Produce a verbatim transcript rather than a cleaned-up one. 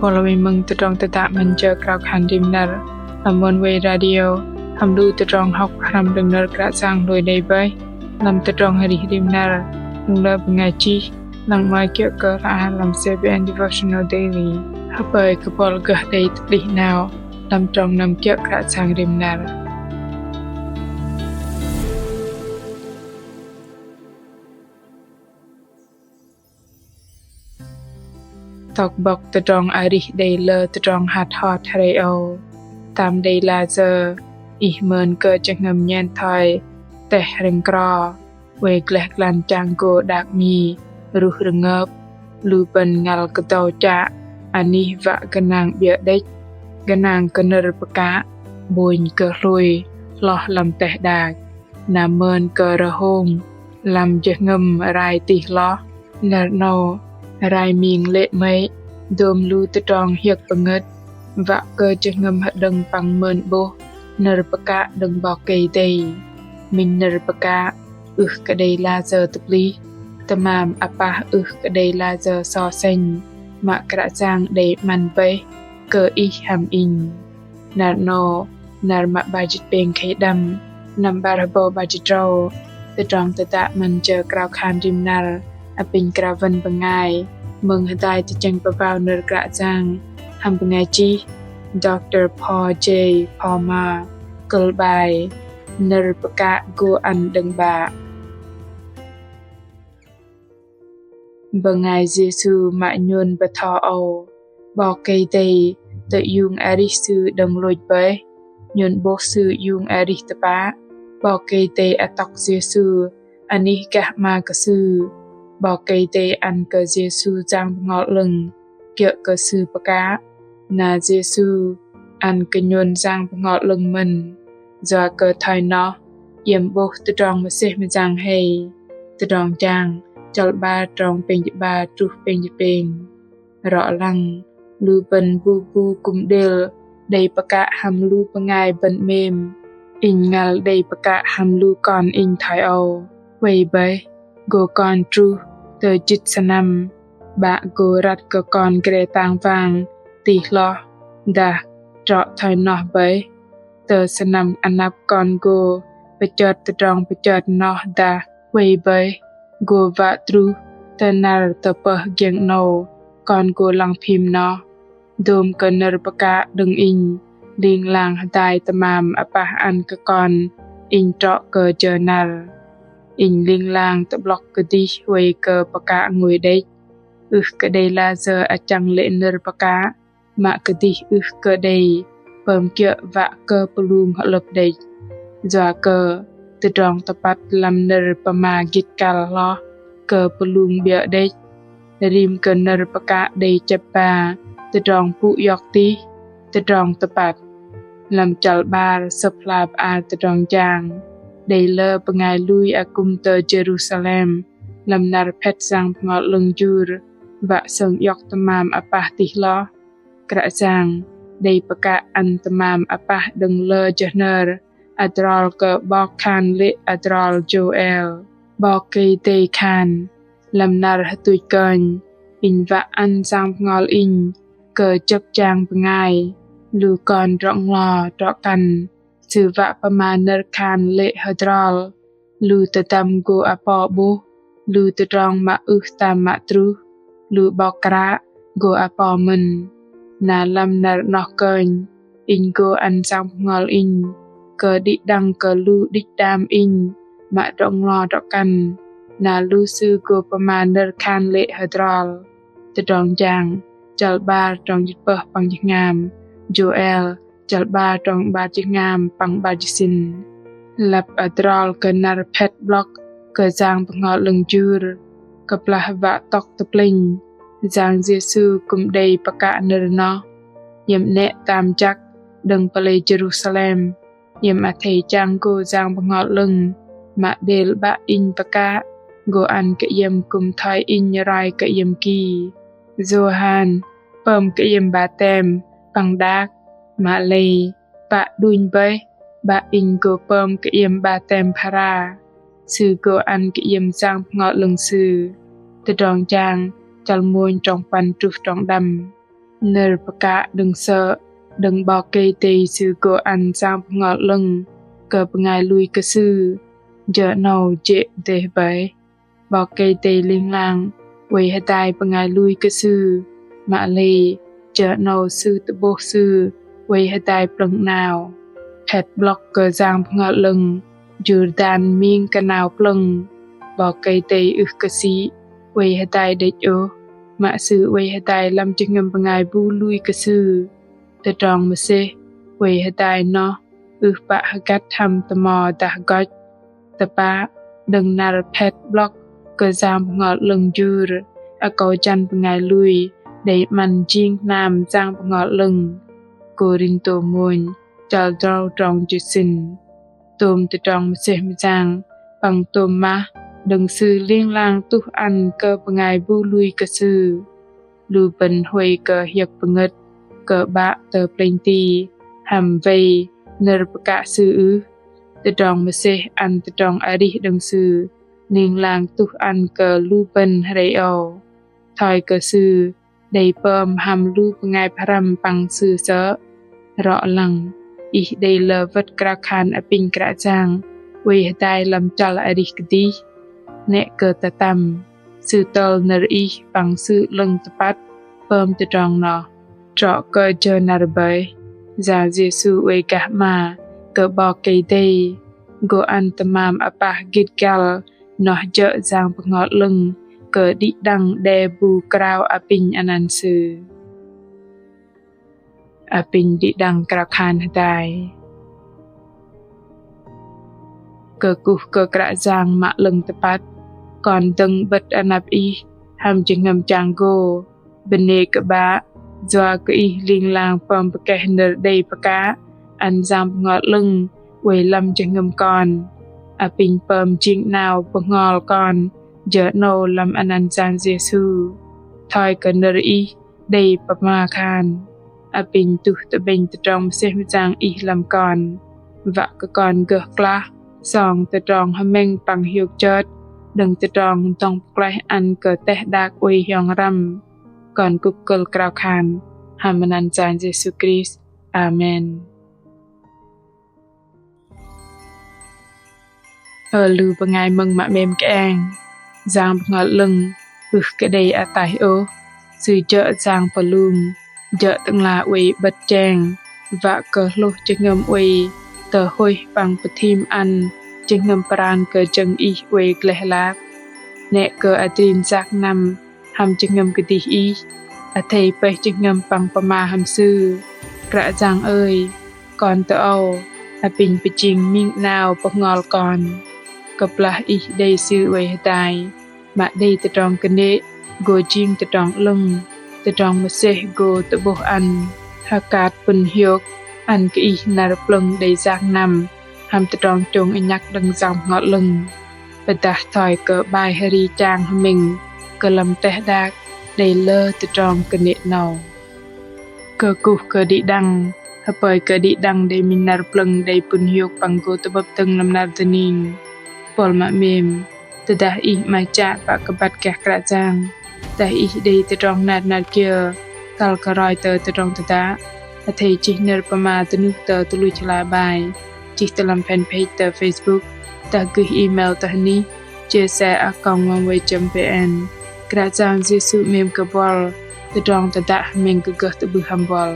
Bol wei mơ̆ng tơdrong tơdă 'Măn Jơ Krao Khan Rim Năr lăm Oneway Radio, hăm lu tơdrong hŏk pơhrăm đơ̆ng nơ̆r Kră Yang lui đei bơih lăm tơdrong arih rim năr, đơ̆ng lơ bơngai chih, lăng 'mơ̆i kiơ̆ kơ hla bơar lăm C B N Devotional Daily. Hơpơi kơ bol gơh đei tơplih 'nao lăm trong năm kiơ̆ Kră Yang rim năr. Tŏk bŏk tơdrong arih đei lơ tơdrong hăt hot hrei âu. Tam đei la sơ̆, ih mơn kơ jơhngơ̆m nhen thoi teh hrĕng kro, wei gleh glan chang gô đak 'mi ruh rơngơp, lu bơ̆n ngăl kơdâu chă anih wă gơnang 'biơ̆ đĕch, gơnang kơ nơ̆r pơkă 'bônh kơ hlôi hloh lăm teh đak. Na mơn kơ rơhông lăm jơhngơ̆m rai tih hloh. Năr 'nâu rai ming lê̆ 'mơ̆i dôm lu tơdrong hiơ̆k pơngơ̆t, wă kơ jơhngơ̆m hơđơ̆ng păng mơn 'bôh nơ̆r pơkă đơ̆ng 'Bok Kei-Dei. Minh nơ̆r pơkă ưh kơ đei la sơ̆ tơplih, tơmam apah ưh kơ đei la sơ̆ so sĕnh, mă Kră Yang đei 'măn bơih kơ ih hăm inh. Năr 'nâu, năr mă 'bar jĭt pêng khei đăm, năm 'bar hơbâu 'bar jĭt tơdrâu, tơdrong tơdă 'Măn Jơ Krao Khan Rim Năr apinh krao wăn bơngai mơ̆ng hơdai tơchĕng pơbao nơ̆r Kră Yang hăm bơngai chih Doctor Paul J. Palmer, kơ̆l 'bai Nơ̆r pơkă gô ăn đơ̆ng 'Bă. Bơngai Yêsu mă nhôn bơtho âu, 'Bok Kei-Dei tơiung arih sư đơ̆ng lôch bơih, nhôn 'bôh sư iung arih tơpă. 'Bok Kei-Dei atŏk Yêsu anih gah 'ma kơ sư. 'Bok Kei-Dei ăn kơ Yêsu Yang Bơhngol 'Lơ̆ng kiơ̆ kơ sư pơkă. Na Yêsu ăn kơ nhôn Yang Bơhngol 'Lơ̆ng mơ̆n, yua kơ thoi noh iĕm 'bôh tơdrong mơsêh mơyang hei. Tơdrong Jang, chăl 'bar trong pêng jĭt 'bar truh pêng jĭt pêng. Rŏ lăng, lu bơ̆n bu bu kư̆m đêl đei pơkă hăm lu bơngai bơ̆n 'mêm. Inh ngăl đei pơkă hăm lu kon inh thoi âu: Huay bơih, gô kon truh tơ jĭt sơnăm, 'bă gô răt kơ kon gre tang wang tih hloh, dah trŏ thoi noh bơih. Tơ sơnăm anăp kon gô pơchơt tơdrong pơchơt noh dah huay bơih, gô wă truh tơ năr tơpơh giĕng 'nâu kon gô lăng phim noh. Dôm kơ nơ̆r pơkă đơ̆ng inh ling lang hơdai tơmam apah ăn kơ kon inh trŏ kơ jơ năr. Inh ling lang tơ'blŏk kơdih huay kơ pơkă ngôi đĕch. Ưh kơ đei la sơ̆ achăng lê̆ nơ̆r pơkă, mă kơdih ưh kơ đei pơm kiơ̆ wă kơ pơlung hơ'lơ̆p đĕch. Yua kơ tơdrong tơpăt lăm nơ̆r pơma gĭt kăl hloh kơ pơlung 'biơ̆ đĕch. Rim kơ nơ̆r pơkă đei chĕp ba tơdrong pŭ iŏk tih, tơdrong tơpăt. Lăm chăl 'bar Sơ̆p hla bơar Tơdrong Jang, đei lơ bơngai lui akŭm tơ Jêrusalem lăm năr phĕt Yang Bơhngol 'Lơ̆ng jur wă sơng iŏk tơmam apah tih hloh. Kră Yang đei pơkă ăn tơmam apah đơ̆ng lơ jơ hnơr adrol kơ 'bok khan lê̆ adrol Jôel. 'Bok Kei-Dei khan: Lăm năr hơtuch kơnh, inh wă ăn Yang Bơhngol inh kơ jơ̆p jang bơngai, lu kon drŏ-nglo drŏ-kăn, sư wă pơma nơ̆r khan lê̆ hơdrol. Lu tơdăm gô apo 'bôh, lu tơdrong mă ưh tam mă truh, lu 'bok kră gô apo mơ̆n. Na lăm năr 'noh kơnh, inh gô ăn Yang Bơhngol inh kơ đĭ đăng kơ lu đĭch đam inh mă drŏ-nglo drŏ-kăn, na lu sư gô pơma nơ̆r khan lê̆ hơdrol. Tơdrong Jang, chăl 'bar trong jĭt pơh păng jĭt tơhngam, Jôel, chăl 'bar trong 'bar jĭt tơhngam păng 'bar jĭt sĭn. Lăp adrol kơ năr phĕt 'blŏk kơ Yang Bơhngol 'Lơ̆ng jur, kơplah wă tŏk tơ plĕnh, Yang Yêsu kư̆m đei pơkă nơ̆r noh. Iĕm 'nĕ tam jăk đơ̆ng pơlei Jêrusalem, iĕm athei chang gô Yang Bơhngol 'Lơ̆ng mă đêl 'Bă inh pơkă, gô ăn kơ iĕm kư̆m thoi inh roi kơ iĕm ki. Yôhan pơm kơ iĕm batem păng đak, mă lei pă đunh bơih 'Bă inh gô pơm kơ iĕm batem phara, sư gô ăn kơ iĕm Yang Bơhngol 'Lơ̆ng sư. Tơdrong Jang, chăl mônh trong puăn truh trong đăm. Nơ̆r pơkă đơ̆ng sơ̆ đơ̆ng 'Bok Kei-Dei Sư gô ăn Yang Bơhngol 'Lơ̆ng kơ bơngai lui kơ Sư, jơ 'nâu jê̆ dêh bơih. 'Bok Kei-Dei ling lang oei hơdai bơngai lui kơ Sư, mă lei jơ 'nâu Sư tơ'bôh Sư oei hơdai plơ̆ng 'nao. Phet 'blŏk kơ Yang Bơhngol 'Lơ̆ng jur dan ming kơ 'nao plơ̆ng. 'Bok Kei-Dei ưh kơ sĭ oei hơdai đĕch ôh, mă Sư oei hơdai lăm jơhngơ̆m bơngai bu lui kơ Sư. Tơdrong mơsêh oei hơdai noh ưh pă hơgăt hăm tơmo dah gŏch. Tơpă, đơ̆ng năr phet 'blŏk kơ Yang Bơhngol 'Lơ̆ng jur, akâu jăn bơngai lui đei 'măn jing hnam Yang Bơhngol 'Lơ̆ng. Kôrintô mônh, chăl drâu, trong jĭt sĭn. Tôm tơdrong mơsêh mơyang păng tôm mah đơ̆ng Sư ling lang tuh ăn kơ bơngai bu lui kơ Sư. Lu bơ̆n huay kơ hiơ̆k pơngơ̆t kơ 'Bă tơ plĕnh ti hăm wei nơ̆r pơkă Sư ưh? Tơdrong mơsêh ăn tơdrong arih đơ̆ng Sư ling lang tuh ăn kơ lu bơ̆n hrei âu. Thoi kơ Sư đei pơm hăm lu bơngai pơhrăm păng Sư sơ̆. Rŏ lăng, ih đei lơ wơ̆t krao khan apinh Kră Yang oei hơdai lăm chăl arih kơdih? 'Nĕ kơ tơtăm, Sư tơl nơ̆r ih păng Sư 'lơ̆ng tơpăt pơm tơdrong noh. Trŏ kơ jơ năr bơih, Yang Yêsu oei gah 'ma kơ 'Bok Kei-Dei, gô ăn tơmam apah gĭt găl noh jơ̆ Yang Bơhngol 'Lơ̆ng kơ đĭ đăng đe bu krao apinh anăn Sư. Apinh đĭ đăng krao khan hơdai. Kơkuh kơ Kră Yang mă 'lơ̆ng tơpăt, kon dơ̆ng 'bơ̆t anăp Ih hăm jơhngơ̆m chang gô. Bơnê kơ 'Bă, yua kơ Ih ling lang pơm pơkeh nơ̆r đei pơkă ăn Yang Bơhngol 'Lơ̆ng oei lăm jơhngơ̆m kon. Apinh pơm jing 'nao bơhngol kon jơ 'nâu lăm anăn Yang Yêsu, thoi kơ nơ̆r Ih đei pơma khan. Apinh tuh tơ'bĕnh tơdrong mơsêh mơyang Ih lăm kon, wă kơ kon gơh klah song tơdrong hơmĕng păng hiôk chơt đơ̆ng tơdrong dŏng pơklaih ăn kơ teh đak oei hiong răm. Kon kŭk kơ̆l krao khan hăm anăn Yang Yêsu Krist. Amen. Ơ lu bơngai mơ̆ng mă 'mêm kơeng, Yang Bơhngol 'Lơ̆ng ưh kơ đei ataih ôh. Sư jơ̆ Yang pơlung, jơ̆ Tơ'ngla oei 'bơ̆t cheng, wă kơ hlôh jơhngơ̆m oei tơhuih păng pơthim ăn jơhngơ̆m pran kơ jơ̆ng ih oei gleh lap. 'Nĕ kơ adrin yak năm hăm jơhngơ̆m kơdih ih, athei pơih jơhngơ̆m păng pơma hăm Sư: Kră Yang ơi, kon tơ âu apinh pơjing ming 'nao bơhngol kon. Kơplah ih đei Sư oei hơdai, mă đei tơdrong kơnê̆ gô jing tơdrong 'lơ̆ng, tơdrong mơsêh gô tơ'bôh ăn hơkat pŭn hiôk ăn kơ ih năr plơ̆ng đei yak năm hăm tơdrong chông anhăk đơ̆ng Yang Bơhngol 'Lơ̆ng. Pơdah thoi kơ 'bai hơri chang hơmĕng kơ lăm teh đak đei lơ tơdrong kơnê̆ 'nâu. Kơkuh kơ đĭ đăng, hơpơi kơ đĭ đăng đei minh năr plơ̆ng đei pŭn hiôk păng gô tơ'bơ̆p dơ̆ng lăm năr dơning. Buăl mă 'mêm, tơdah ih 'maih chă pă kơ băt gah Kră Yang, dah ih đei tơdrong nat nat kiơ kăl kơ roi tơ tơdrong tơdă, athei chih nơ̆r pơma dơnuh tơ tơluch hla bơar, chih tơ lăm fanpage tơ Facebook, dah gơih email tơ hơnih jsa a còng oneway chấm vn. Kră Yang Yêsu 'mêm kơ buăl, tơdrong tơdă hơmĕng kơ gơh tơ'bưh hăm buăl.